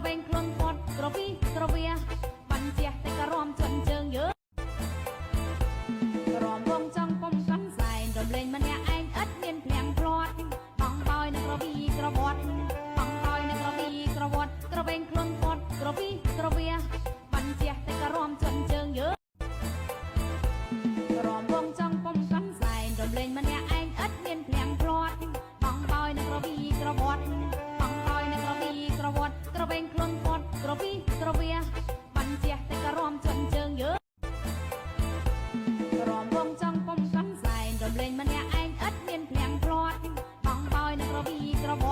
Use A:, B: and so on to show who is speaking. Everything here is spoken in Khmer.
A: ក្រវែងខ្លួនគាត់ក្រវីក្រវៀបានជះតែក្រមជន់ជើងយើក្រមវងចង់ពុំកាន់សែនរំលែងម្នាក់ឯងឥតមានភ្លៀងភ្លាត់បងបោយនឹងក្រវីក្រវត្តបងបោយនឹងក្រវីក្រវត្តក្រវែងខ្លួនគាត់ក្រវីក្រវៀបានជះតែក្រមជន់ជើងយើ ក្រមវងចង់ពុំកាន់សែនរំលែងម្នាក់ឯងឥតមានភ្លៀងភ្លាត់បងបោយនឹងក្រវីក្រវត្តបងបោយនឹងក្រវីក្រវត្តក្រវែងខ្លួនគាត់ក្រវីក្រវៀបានជះតែក្រមជន់ជើងយើក្រមវងចង់ពុំកាន់សែនរំលែងម្នាក់ឯងឥតមានភ្លៀងភ្លាត់បងបោយនឹងក្រវីក្រវ